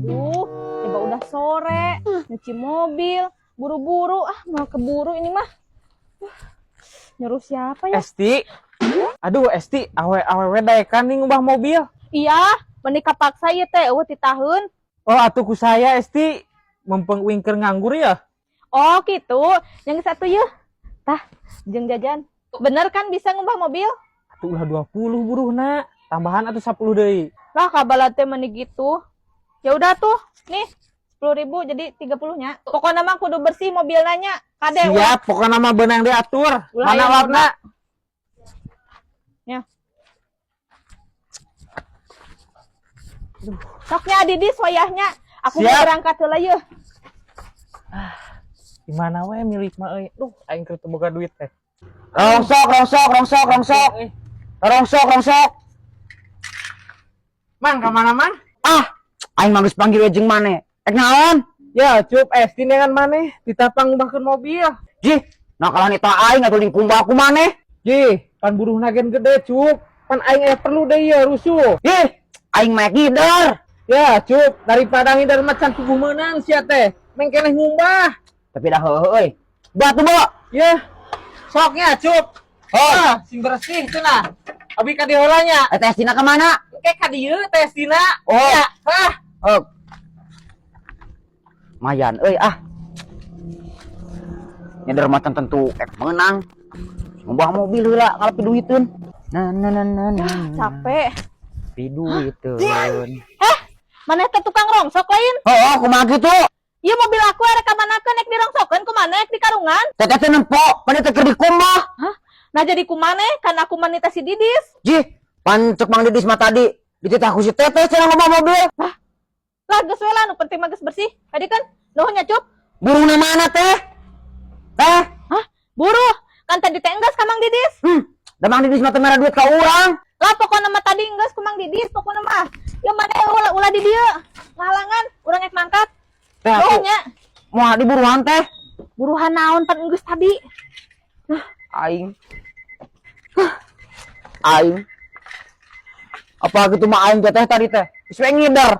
Aduh, coba udah sore, nyuci mobil, buru-buru, ah, mau keburu ini mah. Nyuruh siapa ya? Esti. Aduh, Esti, awe awewe daekan nih ngubah mobil. Iya, menikah paksa ya teh, euweuh titaheun. Oh, atuh ku saya, Esti, mumpung uing keur nganggur ya. Oh, gitu. Yang satu ya. Tah, jeung jajan. Bener kan bisa ngubah mobil? Atuh ulah 20 buruhna, tambahan atuh 10 deui. Lah, kabala teh meni gitu. Ya udah tuh, nih 10 ribu jadi 30 nya. Pokoknya mah kudu bersih mobilnya nya. Kade. Siap, pokoknya mah beunang diatur. Ulah Mana aya lapna? Ya. Soknya Didis wayahnya. Aku mau Siap. Berangkat heula yeuh. Di mana we milik mah euy. Duh, aing keur teu boga duit teh. Rongsok, rongsok, rongsok, rongsok. Euy. Rongsok, rongsok. Mang, ka mana, Mang? Ah, aing mah geus panggil we jeung maneh. Ek naon? Ya, Cup, Esti neangan maneh ditapang ngubahkeun mobil. Jih, nah kalau nita aing atuh lingkung ku maneh. Jih, pan buruhna gen gede, Cup. Pan aing aya perlu deui ya rusuh. Ih, aing mah ngider. Ya, Cup, daripada ngider macan puguh meunang sia teh. Mengkeneh ngumbah. Tapi dah heueuh euy. Batu bo. Ya. Soknya, Cup. Oh. Ah, sing bersih cenah. Abi ka dieu heula nya. Eta Estina ka mana? Engke ka dieu teh Estina. Oh. Ya, ah. Oh. Mayan euy ah. Nyeder macan tentu ek meunang. Ngubah mobil heula ngalepi duiteun. Na na na na na. Capek. Piduiteun. Eh, mana teh tukang rongsok lain? Oh, kumaha kitu? Ieu mobil aku arek ka manakeun, nek dirongsokeun kumaha, nek di karungan? Teteh teh nempo, pan teh keur dikumbah. Hah? Nah, jadi kumane? Kan aku manita si Didis. Jih, pan cek Mang Didis mah tadi dititah ku si Teteh cenah ngubah mobil. Lah, geus we lah, nu penting mah geus bersih. Tadi kan nuhun nya, Cup. Buruhna mana teh? Teh? Hah? Buruh. Kan tadi teh enggeus ka Mang Didis. Da Mang Didis mah teu mere duit ka urang. Lah, pokokna mah tadi enggeus ku Mang Didis, pokokna mah. Ya mana ulah ulah di dieu. Ngahalangan, urang ek mangkat. Teh aku Nuhun nya. Moal diburuhan teh. Buruhan naon, pan enggeus tadi. Aing. Aing. Apa gitu mah aing teh tadi teh. Geus we ngider.